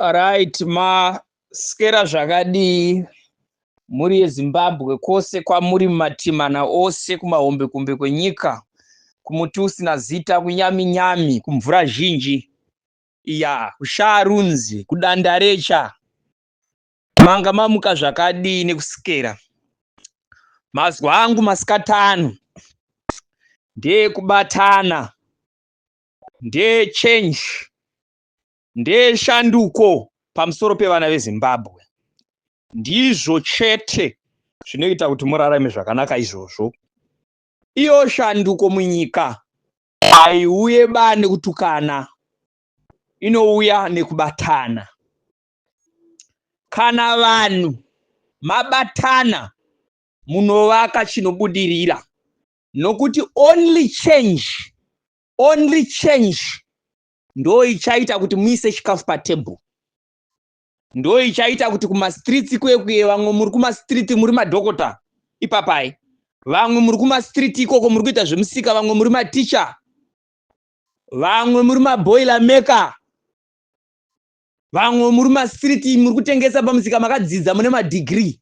Right, maswera zvakadii mhuri yeZimbabwe kwose kwamuri mumatimana ose kumahombekombe kwenyika, kumuti usina zita, kunyaminyami, kumvura zhinji, ya kusharunzi, kudandarecha. Manga mamuka zvakadii nekuswera? Mazwa angu masikatano ndeyekubatana, ndeyechange, ndeyeshanduko pamusoro pevana veZimbabwe. Ndizvo chete zvinoita kuti murarame zvakanaka izvozvo. Iyo shanduko munyika haiuye ba nekutukana, inouya nekubatana. Kana vanhu mabatana munovaka chinobudirira, nokuti only change, only change ndo ichaita kuti muise chikafu patebhuru, ndo ichaita kuti kumastreets kwekuye vamwe muri kumastreets muri madhokota ipapai, vamwe muri kumastreets ikoko muri kuita zvemusika, vamwe muri maticha, vamwe muri maboiler maker, vamwe muri mastreets muri kutengesa pamusika, makadzidza mune madegree,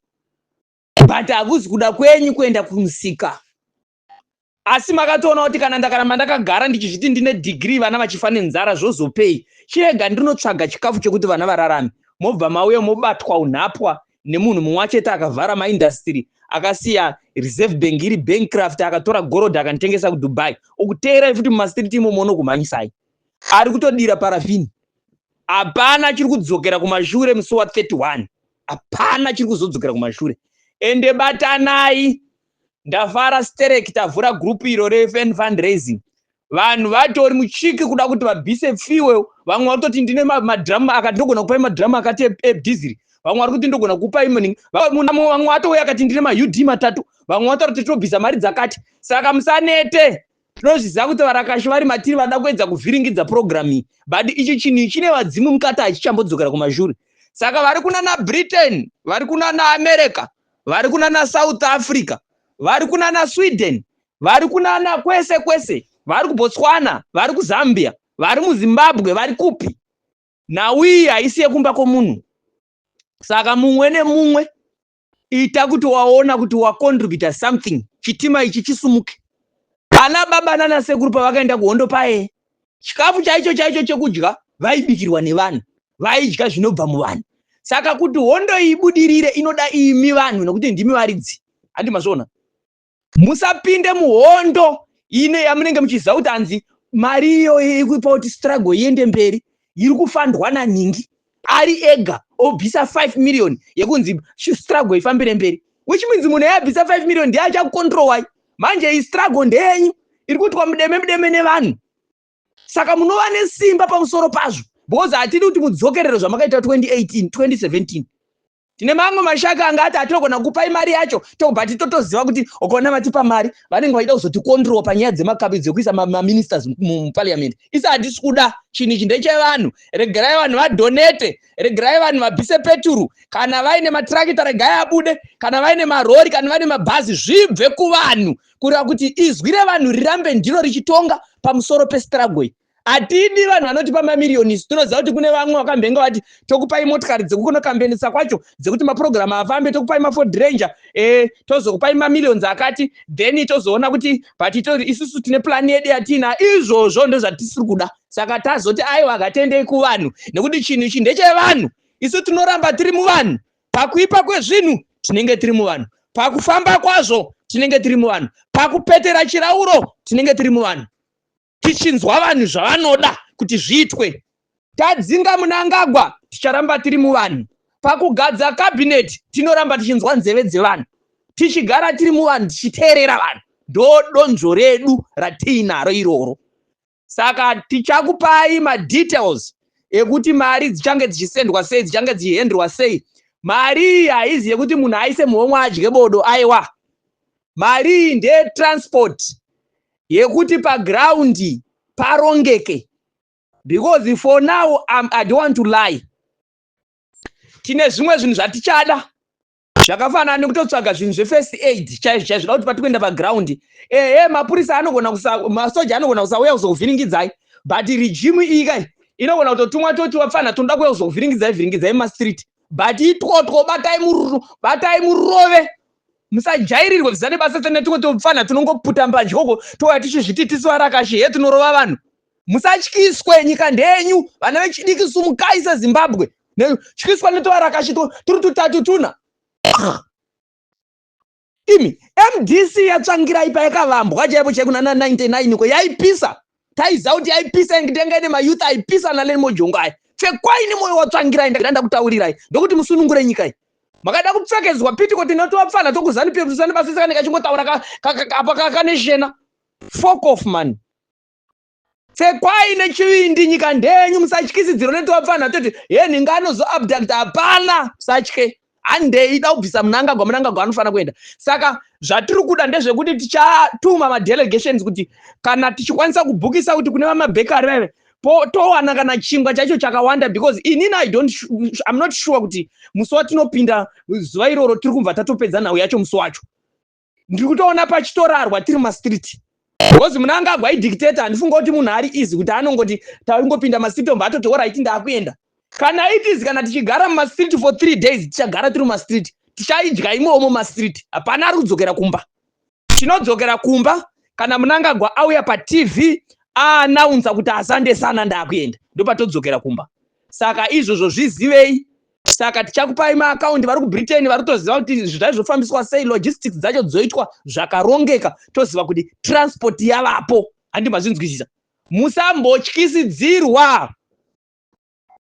but hakuzi kuda kwenyu kuenda kumusika. Asi makatoona kuti kana ndakaramba ndakagara ndichizviti ndine degree, vana vachifa nenzara, zvozopei? Chirega ndinotsvaga chikafu chekuti vana vararame. Mobva mauya mobatwa unhapwa nemunhu mumwe chete akavhara maindustry, akasiya Reserve Bank iri bankrupt, akatora gold akanotengesa kuDubai. Ukuteerai futi mumastreets imomo, unokumhanyisai ari kutodira parafini. Hapana chiri kudzokera kumashure musi wa31, hapana chiri kuzodzokera kumashure. Ende batanai. Ndafara sterek tavhura group iro refan fundraising. Vanhu vatori muchiki kuda kuti vabvise fuel. Vamwe vari kutoti ndine madhiramu akati, ndogona kupai madhiramu akati edhiziri. Vamwe vari kuti ndogona kupai muningi. Vamwe vatouya akati ndine maUD 3. Vamwe vataura kuti tobvisa mari dzakati. Saka musanete. Tinozviziva kuti varakashi vari matiri vada kuedza kuvhiringidza program iyi, but ichi chinhu chine vadzimu mukati, hachichambodzokera kumashure. Saka vari kunana Britain, vari kunana America, vari kunana South Africa, vari kunana Sweden, vari kunana kwese kwese, vari kuBotswana, vari kuZambia, vari muZimbabwe, vari kupi, nhau iyi haisi yekumba kwomunhu. Saka mumwe nemumwe ita kuti waona kuti wacontributa something, chitima ichi chisumuke. Ana baba nana sekuru pavakaenda kuhondo paye, chikafu chaicho chaicho chekudya vaibikirwa nevanhu, vaidya zvinobva muvanhu. Saka kuti hondo iyi ibudirire inoda imi vanhu, nekuti ndimi varidzi. Handi mazviona? Musapinde muhondo ine yamunenge muchiziva kuti hanzi mari iyoyo ikupa kuti struggle iende mberi iri kufandwa naningi ari ega, obvisa 5 million yekunzi struggle ifambire mberi, which means munhu ayabvisa 5 million ndiye achakucontrolwai. Manje iyi struggle ndeyenyu, iri kuitwa mudeme mudeme nevanhu. Saka munova nesimba pamusoro pazvo, because hatidi kuti mudzokerero zvamakaita 2018, 2017. Tine mamwe mashaka anga ati atinogona kupai mari yacho, tobva titotoziva kuti ukaona vatipa mari vanenge vachida kuzoticontrola panyaya dzemakabi dzekuisa maministers muparliament. Isi hatisi kuda. Chinhu ichi ndechevanhu. Regerai vanhu vadonate, regerai vanhu vabvise peturu. Kana vaine matrakita, regai abude. Kana vaine marori, kana vaine mabhazi, zvibve kuvanhu, kureva kuti izwi revanhu rirambe ndiro richitonga pamusoro pestruggle. Hatidi vanhu vanotipa mamiriyoni. Isu tinoziva kuti kune vamwe vakambenga vati tokupai motikari dzekukunokambenesa kwacho, dzekuti mapurogiramu afambe, tokupai maFord Ranger, tozokupai mamillions akati, then tozoona kuti, but isusu tine plani yedu yatina. Izvozvo ndozvatisiri kuda. Saka tazoti aiwa, ngatendei kuvanhu, nekuti chinhu ichi ndechevanhu. Isu tinoramba tiri muvanhu. Pakuipa kwezvinhu tinenge tiri muvanhu, pakufamba kwazvo tinenge tiri muvanhu, pakupetera chirauro tinenge tiri muvanhu, tichinzwa vanhu zvavanoda kuti zviitwe. Tadzinga Munangagwa, ticharamba tiri muvanhu. Pakugadza cabinet tinoramba tichinzwa nzeve dzevanhu, tichigara tiri muvanhu, tichiteerera vanhu. Ndo donzvo redu ratiinaro iroro. Saka tichakupai madetails ekuti mari dzichange dzichisendwa sei, dzichange dzichihendwa sei. Mari iyi haizi yekuti munhu aise muhomwe adye bodo, aiwa. Mari iyi ndeyetransport, yekuti paground parongeke, because for now I don't want to lie, tine zvimwe zvinhu zvatichada zvakafanana nekutotsvaga zvinhu zvefirst aid chaizvo chaizvo, da kuti patikuenda paground, ehe, mapurisa anogona, masoja anogona kusauya kuzokuvhiringidzai, but regime iyi kai Inogona kutotumwa toti vapfana tonoda kuuya kuzovhiringidzai vhiringidzai mumastreet, but itwotwo batai mururu, batai murove, musajairirwe zvisina nebasa. Tene tumwe topfana tunongoputa mbanje koko, touya tichizviti tisu varakashi he, tinorova vanhu. Musatyiswe, nyika ndenyu. Vana vechidiki, sumukai seZimbabwe. Tyiswa netovarakashi turi tutatu tuna imi. MDC yaTsvangirai payakavambwa chaipo chaipo nana 99 ko yaipisa, taiziva kuti yaipisa, tenga ine mayouth aipisa naLearnmore Jongo aya. Pfekwai nemwoyo waTsvangirai, ndakutaurirai ndokuti musunungure nyika iyi. Makada kupfekedzwa pitikoti netovapfana tokuZANU PF tusane basa kanenge kachingotaura apa kane shena. Fuck off, man. Pfekwai nechivindi, nyika ndenyu. Musatyisidzirwa netovapfana toti he nhinga anozoabducta. Hapana, musatye, handei da kubvisa Munangagwa. Munangagwa anofanira kuenda. Saka zvatiri kuda ndezvekuti tichatuma madelegations kuti kana tichikwanisa kubhukisa kuti kune vamabhekari vaive towana kana chingwa chacho chakawanda, because inini I don't, I'm not sure kuti musi watinopinda zuva iroro tiri kubva tatopedza nhau yacho musi wacho. Ndiri kutoona pachitorarwa tiri mastreet, because Munangagwa idictator. Handifunga kuti munhu ari easy kuti anongoti taingopinda mastreet obva atoti alright, ndaakuenda. Kana it is kana tichigara mumastreet for 3 days, tichagara tiri mumastreet, tichaidya imomo mumastreet. Hapana ari kudzokera kumba. Tinodzokera kumba kana Munangagwa auya paTV aanaunza kuti asande sana, ndaakuenda, ndopatodzokera kumba. Saka izvozvo zvizivei. Saka tichakupai maakaundi. Vari kuBritain vari kutoziva kuti zvaizvofambiswa sei, logistics dzacho dzoitwa zvakarongeka, toziva kuti transport yavapo. Handi mazvinzwisisa? Musambotyisidzirwa.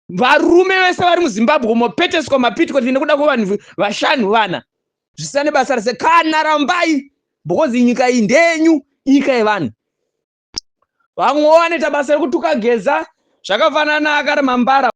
Varume vese vari muZimbabwe mopeteswa mapitikoti nekuda kwevanhu vashanu vana zvisina nebasa rese. Kana rambai, because nyika iyi ndenyu, nyika yevanhu. Vamwewo vanoita basa rekutuka Geza zvakafanana akari mambara.